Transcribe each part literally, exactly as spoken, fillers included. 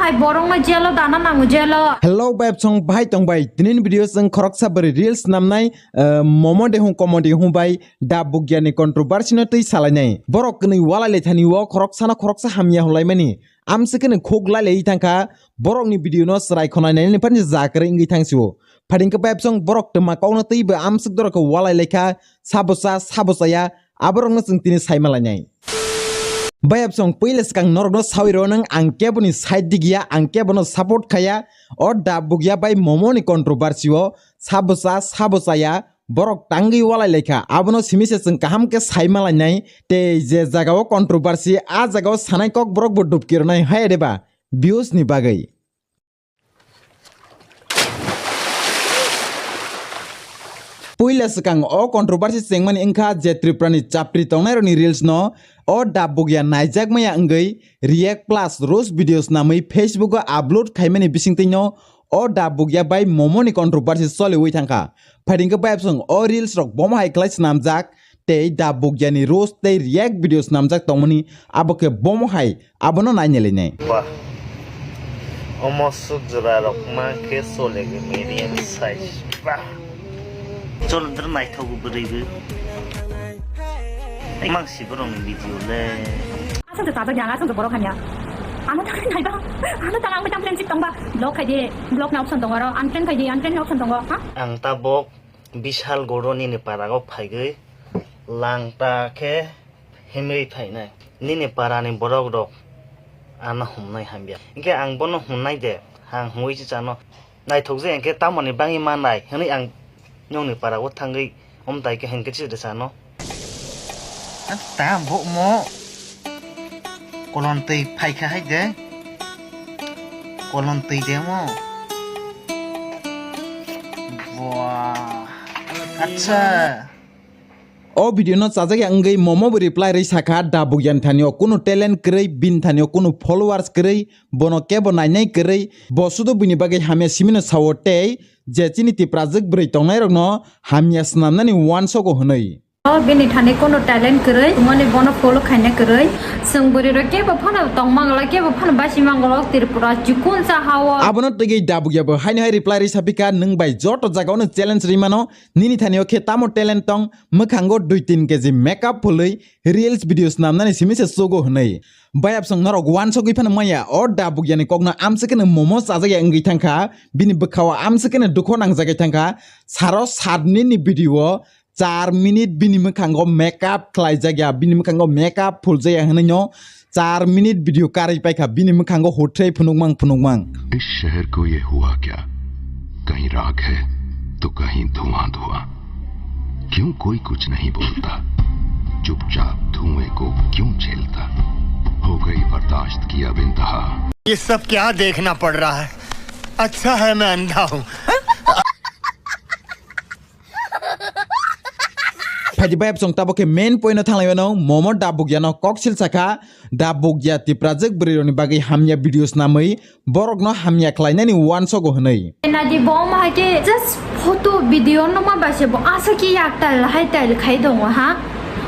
Borokno jelo dana nango, jelo. Hello, bayapsong, bahai tong bai? Tini ni video chwng khoroksa bwrwi reels namnai, eh, momo de hung comedy hung bai da bugya ni controversy no twi salainai. Borok kwnwi walai lai thani o khoroksa no khoroksa hamya hwnlaimani. Amswkhe no khuk lai lai thangkha, borok ni video no chwrai khonai nai ni phani jakwrwi wngwi thang sio. Phading khe bayapsong borok twma kok no twi bo amswk dorok khe walai lai kha, sabo cha, sabo chaya, aborok no chwng tini sai malainai. Bayapsong puila swkang norokno sawi rw nang, ang keboni side digiya, ang kebono support khaya. O da bugya bai momo ni controversy o sabo cha, sabo chaya, borok tangwi walai lai kha. Abono simi se chwng kaham khe sai malainai. Tei je jaga o controversy, a jaga o sanai kok borok bo dubki rwnai, hai de ba views ni bagwi. Puila swkang o controversy chengmani wngkha je Tripura ni chapri tongnairokni reels no o da bugya naijak maya wngwi react plus roast videos namwi Facebook o upload khaimani bisingtwi no o da bugya bai momo ni controversy choliwi thangkha. Phaidingkhe bayapsong o reels rok bomo hai khlai swnamjak, tei da bugyani roast tei react video swnamjak tongmani, abo khe bomo hai abono nainailainai. Ba. Omo suk jora rok mankhe chole gwi medium size. Ba. Chol dr naithok bwrwi bo. Mang si borok ni video le. Asal to tabak yang asal to borok hanya. Ano tak nai ba. Ano tak ang betam friendship tong ba. Block khai di, block na option tong aro, unfriend khai di, unfriend na option tong ba. Ha? Ang tabok Bishal Goro nini parago phaigwi langta khe himwi phainai. Nini parani borok rok ano humnai hamya. Hinkhe ang bono humnai de, ang himwi se chano. Naithok je hinkhe tamoni bangwi manai hwnwi ang nokni parago thangwi omtai khe hinkhe se chano. Ta bo mo kolon twi phaikha hai de. Kolon twi de mo. Bua. Acha. O video no chajak ya wngwi momo bo reply rwi sakha, da bugyan thani o kunu talent kwrwi, bin thani o kunu followers kwrwi, bono kebo nainai kwrwi, bo sudo bini bagwi hamya simino sao tei je chini Tiprajwk bwrwi tongnairokno hamya swnamnani uansogo hwnwi. O bini thani kono talent kwrwi, tongmani bono follow khaina kwrwi. Chwng bwrwi rok kebo phano tongmangla, kebo phano basi mangla, Tripura chikun sa hao. Abono twiwi da bugya bo haino hai reply rwi sapikha, "Nwng bai joto jagao no challenge rwi mano, nini thani o khe tamo talent tong, mwkhango dui tin keji makeup phulwi reels video swnamnani simi se chugo," hwnwi. Bayapsong norok uansogwi phano maya, o da bugyani kokno amswkeno momo chajakya wngwi thangkha, bini bwkhao amswkeno dukho nangjagwi thangkha, saro sat minute ni video o char minute bini mwkhango makeup khlaijakya, bini mwkhango makeup phuljakya hwnwi no char minute video karwi paikha, bini mwkhango hutrei phunukmang phunukmang. इस शहर को ये हुआ क्या? कहीं राख है तो कहीं धुआं धुआं। क्यों कोई कुछ नहीं बोलता? चुपचाप धुएं को क्यों झेलता? हो गई बर्दाश्त की अब इंतहा। ये सब क्या देखना पड़ रहा है? अच्छा है मैं अंधा हूँ। Phaidi bayapsong tabok khe main point no thanglai mano, momo da bugya no koksil sakha, da bugya Tiprajwk bwrwi rokni bagwi hamya videos namwi borokno hamya khlainani uansogo hwnwi. Nadi bo ma ke just photo video no ma ba se bo asa ki yak tal hai tal khai dongo ha.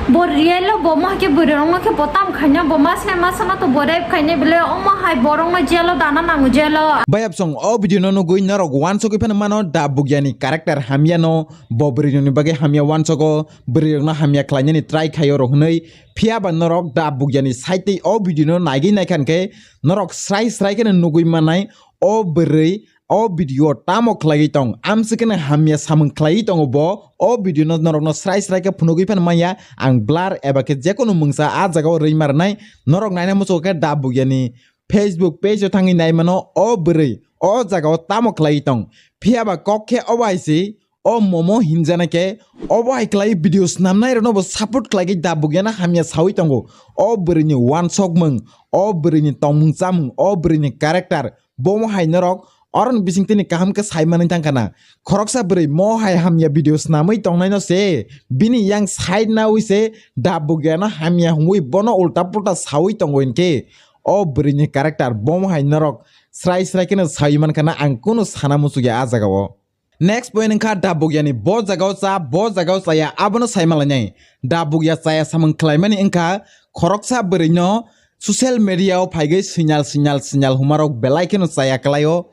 Bo real o bo ma ke bwrwi rok ma ke bo tam khaina bo mas nai mas na to bo rape khaina bile o ma hai borok no jail o dana nango jail o. Bayapsong o video no nugwi norok uansogwi phano mano da bugyani character hamya no. Bo bwrwi rokni bagwi hamya uansogo, bwrwi rokno hamya khlainani try khaio rok hwnwi. Phiya ba norok da bugyani side tei o video no naigwi naikha hinkhe norok srai srai kheno nugwi mannai o bwrwi o video o tamo khlaiwi tong, amswkeno hamya samung khlaiwi tongo bo. O video no norokno srai srai khe phunugwi phano manya ang blur eba khe jekono mungsa a jagao rwi ma rwnai. Norok naina muchungo khe da bugyani Facebook page o thangwi nai mano o bwrwi o jagao tamo khlaiwi tong. Phiya ba kok khe obo hai se, o momo hinjana khe obo hai khlai video swnamnai rokno bo support khlai khe da bugyana hamya sawi tongo. O bwrwini uansokmung, o bwrwini tongmung chamung, o bwrwini character, bomo hai norok oroni bisingtwini kaham khe sai manwi thangkha na. Khoroksa bwrwi mo hai hamya video swnamwi tongnaino se bini yang side nawi se da bugyano hamya hwnwi bono ulta pulta sawi tongo hinkhe o bwrwini character bomo hai norok srai srai kheno sawi mankha na, ang kunu sana muchukya a jagao. Next point wngkha da bugyani bo jagao cha, bo jagao chaya, abono sai malainai. Da bugya chaya samung khlaimani wngkha khoroksa bwrwino Social media o phaigwi sinyal sinyal sinyal humarok belai kheno chaya kwlaio.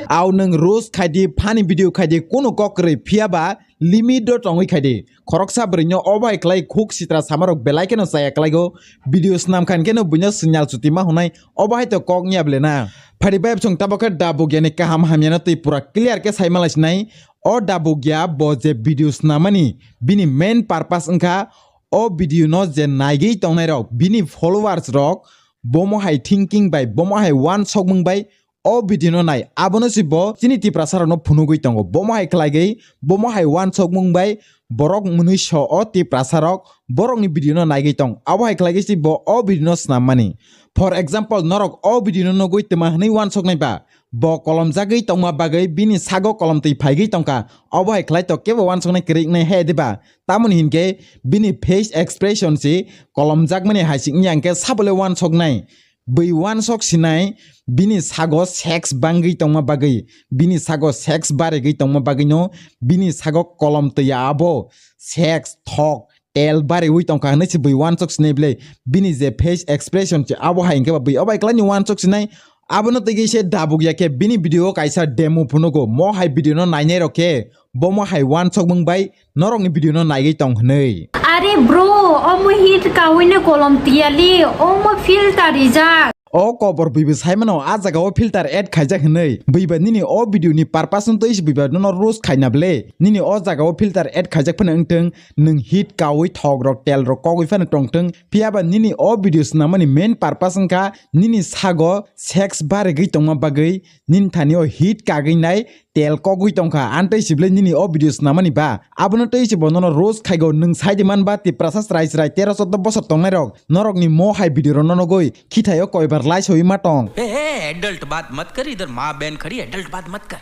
Au nwng roast khaidi, funny video khaidi, kunu kok kwrwi, phiyaba limit o tongwi khaidi. Khoroksa bwrwino obo hai khlai khuk sitra samarok belai kheno chaya kwlaigo. Video swnam khan kheno buino sinyal chutima hwnai, obo hai to kok wngya ble na. Phadi bai bwswng tabok khe Dabugya ni kaham hamya no twi pura clear khe sai malai sinai. O Dabugya bo je video swnamani, bini main purpose wngkha o video no je naigwi tongnai rok, bini followers rok bomo hai thinking bai, bomo hai wansokmung bai o video no nai, abono se bo chini Tiprasa rok no phunugwi tongo. Bomo hai khlaigwi, bomo hai wansokmung bai borok mwnwi so o Tiprasa rok borokni video no naigwi tong. Abo hai khlaigwi se bo o video no swnam mani. For example, norok o video no nugwi twma hwnwi wansoknai ba, bo kolomjagwi tongma bagwi bini sago kolomtwi phaigwi tongkha. Obo hai khlai to kebo wansoknai kwrwi wngnai he diba? Tamoni hinkhe bini face expression se kolomjakmani hai se wngya, hinkhe sabole wansoknai. Bwi wansok sinai, bini sago sex bangwi tongma bagwi, bini sago sex barigwi tongma bagwino bini sago kolomtwi abo sex thok tel bariwi tongkha hwnwi se bwi wansok sinai bwle. Bini je face expression se abo hai hinkhe ba bwi obo hai khlaini wansok sinai. Abono twi se Dabugya khe bini video o kaisa demo phunugo, mo hai video no nainai rok khe bomo hai wansokmung bai norokni video no naigwi tong hwnwi. Are bro, omo hit kawino kolom tiyali, omo filter rijak. O kobor buibo saimano, a jaga o filter add khaijak hwnwi. Buiba nini o video ni purpose no twi se buiba nono roast khaina ble. Nini o jaga o filter add khaijak phano wngtwng, nwng hit kawi thok rok, tel rok kogwi phano tongtwng. Phiyaba nini o video swnamani main purpose wngkha nini sago sex barigwi tongma bagwi, nini thani o hit kagwi nai tel kogwi tongkha, antei sible nini o video swnamani ba. Abono tei se bo nono roast khaigo, nwng sai di man ba Tiprasa chwrai chwrai tero choddo bosor tongnai rok, norok ni mo hai video rok no nugwi khithaio koibar lai soi ma tong. Hey, hey, adult baat mat kar, idhar maa behan khadi, adult baat mat kar.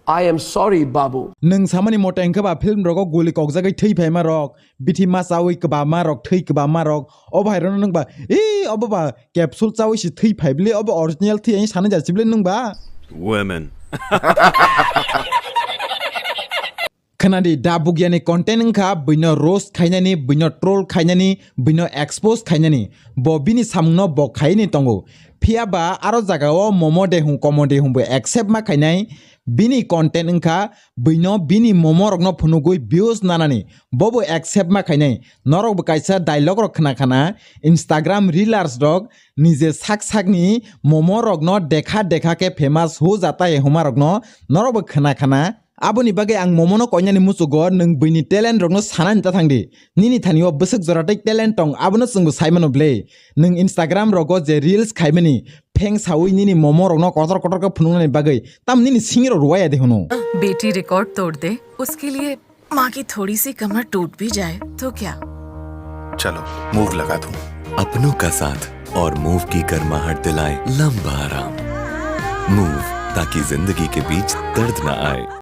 I am sorry, Babu. Nwng samani mote hwnkhe ba film rogo guli kokjagwi thwi phaima rok, bithi ma chawi kwbama rok, thwi kwbama rok, obo hai rono nwng ba, ee, obo ba capsule chawi se thwi phai bile, obo original thwi ani sanai ja sibile nwng ba. Women. Khwnadi, Dabugya ni content wngkha buino roast khainani, buino troll khainani, buino expose khainani. Bo bini samungno bo khaiwi tongo. Phiyaba aro jagao momo de hwn, komo de hwn bo accept ma khainai. Bini content wngkha buino bini momo rokno phunugwi views nanani. Bobo accept ma khainai. Norok bo kaisa dialogue rok khna khna, Instagram reelers rok nije sak sakni momo rokno dekha dekha khe famous hu jata hai huma rokno norok bo khna khna. Aboni bagwi ang momono koinani muchugo, nwng buini talent rokno sanani ta thangdi. Nini thani o bwswk jora tei talent tong, abono chwngbo saimano ble. Nwng Instagram rogo je reels khaimani, pheng sawi nini momo rokno kotor kotor khe phunuknani bagwi, tam nini singiro ruwaya de hwno. बेटी रिकॉर्ड तोड़ दे, उसके लिए माँ की थोड़ी सी कमर टूट भी जाए तो क्या? चलो, मूव लगा दूं। अपनों का साथ और मूव की गर्माहट दिलाए लंबा आराम। मूव, ताकि जिंदगी के बीच दर्द ना आए।